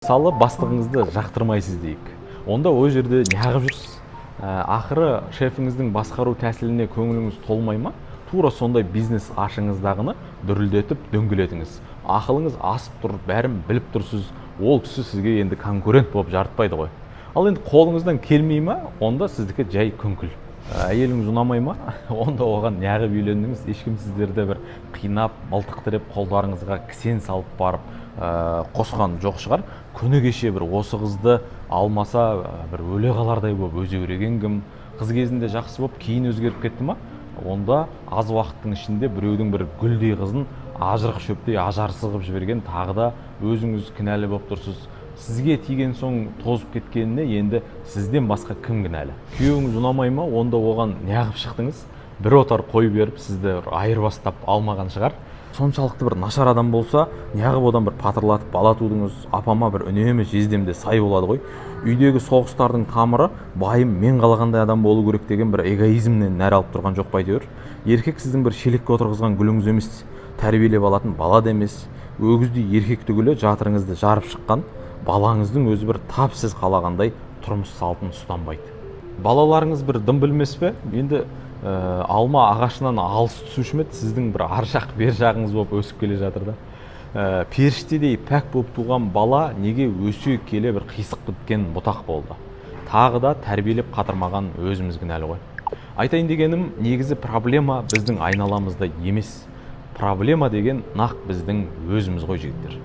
Мысалы, бастығыңызды жақтырмайсыз дейік, онда ол жерде неғып жүрсіз? Ақыры шефіңіздің басқару тәсіліне көңіліңіз толмай ма? Тура сондай бизнес ашыңыздағыны дүрілдетіп дөңгелетіңіз. Ақылыңыз асып тұр, бәрін біліп тұрсыз, ол кісі сізге енді конкурент болып жарытпайды ғой. Ал енді қолыңыздан келмей ма? Онда сіздікі жай күңкіл. Әйеліңіз ұнамай ма? Онда оған неғып үйлендіңіз? Ешкім сіздерді бір қинап, мылтық тіреп, қолдарыңызға кісен салып барып қосқан жоқ шығар. Күні кеше бір осы қызды алмаса бір өле қалардай болып өзеуреген кім? Қыз кезінде жақсы болып, кейін өзгеріп кетті ма? Онда аз уақыттың ішінде біреудің бір гүлдей қызын ажырық шөптей ажарсыз қылып жіберген тағы да өзіңіз кінәлі болып тұрсыз. Сізге тиген соң тозып кеткеніне енді сізден басқа кім кінәлі? Күйеуіңіз ұнамай ма? Онда оған неғып шықтыңыз? Бір отар қой беріп, сізді бір айырбастап алмаған шығар. Соншалықты бір нашар адам болса, неғып одан бір патырлатып бала тудыңыз? Апама бір үнемі жездем де сай болады ғой. Үйдегі соғыстардың тамыры байым мен қалағандай адам болу керек деген бір эгоизмнен нәр алып тұрған жоқ па әйтеуір? Еркек сіздің бір шелекке отырғызған гүліңіз емес, тәрбиелеп алатын бала да емес. Өгіздей еркек түгілі, жатырыңызды жарып шыққан балаңыздың өзі бір тап сіз қалағандай тұрмыс салтын ұстанбайды. Балаларыңыз бір дым білмес пе? Енді алма ағашынан алыс түсуші ме еді, сіздің бір ар жақ бер жағыңыз болып өсіп келе жатыр да. Періштедей пәк болып туған бала неге өсе келе бір қисық біткен бұтақ болды? Тағы да тәрбиелеп қатырмаған өзіміз кінәлі ғой. Айтайын дегенім, негізі проблема біздің айналамызда емес, проблема деген нақ біздің өзіміз ғой, жігіттер.